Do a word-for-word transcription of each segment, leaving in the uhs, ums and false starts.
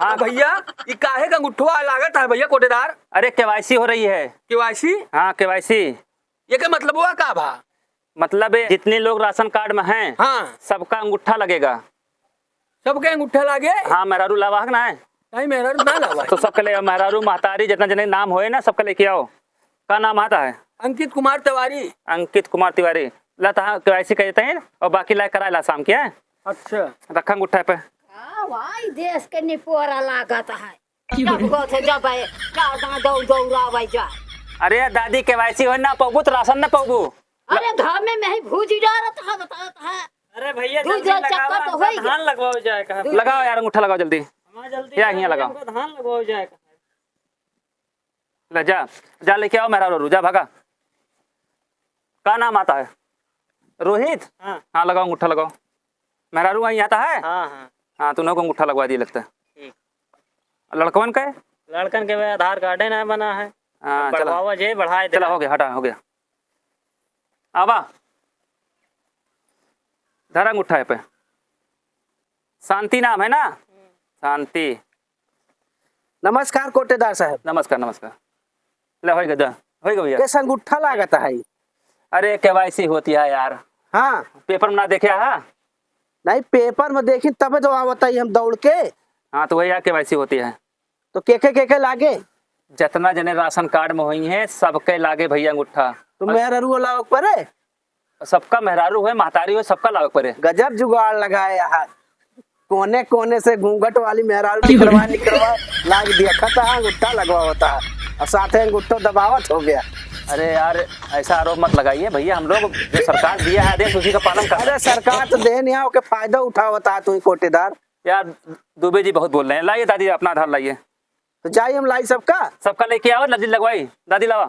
हाँ भैया, ई काहे का अंगूठवा लागत है भैया कोटेदार? अरे, केवाईसी हो रही है। केवाईसी? हाँ, केवाईसी। ये के मतलबवा का भा? मतलब, जितने लोग राशन कार्ड में हैं, हाँ। सबका अंगूठा लगेगा। सबके अंगूठा लागे? हाँ, मेहरारू लावा है कि ना है? नहीं, मेहरारू ना लावा है। तो सबके ले, मेहरारू, महतारी, जितना जने नाम होए ना, सबके लेके आओ। का नाम आता है? अंकित कुमार तिवारी। अंकित कुमार तिवारी। ला, तहाँ केवाईसी कर देते हैं और बाकी लाए कराए ला शाम के, हैं? अच्छा। रखा अंगूठा पे। का भाई, देश के निपोरा लागत है। जब गो थे जब है, का दां दौड़ दौड़ावे जा। अरे दादी, केवाईसी हो ना पौबू तो राशन ना पौबू। अरे घर में मैं ही भूजी डालत है, बतावत है। अरे भैया, दू जल्दी हजार लगावा, चक्कर तो हमका होई गया। धान लगवाओ जाए कहा। दू लगाओ यार, अंगूठा लगाओ जल्दी। हमारा जल्दी या, हियाँ लगाओ। हमका धान लगवाओ जाए कहा। ले जा, जा लेके आओ मेहरारू, जा भागा। का नाम आता है? रोहित? हाँ। हाँ, लगाओ, अंगूठा लगाओ। मेहरारू वहीं आता है? हाँ, हाँ। हाँ, तो उन्हों को अंगूठा लगवा दिए लगता है। ठीक। लड़कवन का है? लड़कन के भाई आधार कार्डे ना बना है। हाँ, चला। बढ़वावा जे, बढ़ाए दे। चला, हो गया, हटा, हो गया। आवा। धरा अंगूठा है पे। शांति नाम है ना? शांति। नमस्कार कोटेदार साहब। नमस्कार, नमस्कार। ले, होई गया, होई गया भैया। कैसा अंगूठा लागत है? अरे, केवाईसी होती है यार। हाँ। पेपर में ना देखे हा? नहीं, पेपर में देखी तब तो आवत है हम दौड़ के। हाँ, तो वही यार, केवाईसी होती है। तो के के, के के लागे? जितना जने राशन कार्ड में होई हैं, सबके लागे भैया अंगूठा। तो और मेहरारू वाला ऊपर है? सबका मेहरारू है, महतारी हो, सबका लागे परे। गजब जुगाड़ लगाए यार। कोने कोने से घूंघट वाली मेहरारू निकलवा, निकलवा, लाग दिया, खता अंगूठा लगवावता है और साथे अंगूठो दबावत हो गया। अरे यार, ऐसा आरोप मत लगाइए भैया, हम लोग जो सरकार दिया है आदेश, उसी का पालन कर रहे हैं। अरे सरकार तो देन यहाँ के फायदा उठावता है तू ही कोटेदार। यार, दुबे जी बहुत बोल रहे हैं, लाइए दादी अपना आधार लाइए। तो जाइए हम लाई सबका। सबका लेके आओ, दादी लगवाई, दादी लावा।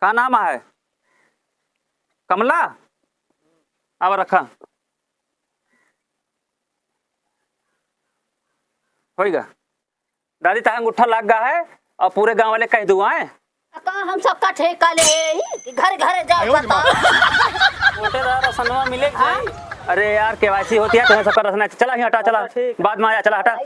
का नाम है? कमला? आवा रखा। होइगा। दादी, तहां अंगूठा लाग गा है और पूरे गांव वाले कह दुआ है। का हम सबका ठेका ले ही? घर घर जाओ बताओ। कोटेदार रसनवा मिले के चाही। अरे यार, केवाईसी होती है, तुम्हें सबका रसना। चला ही हटा, चला। अच्छा, ठीक है। बाद में आया, चला हटा।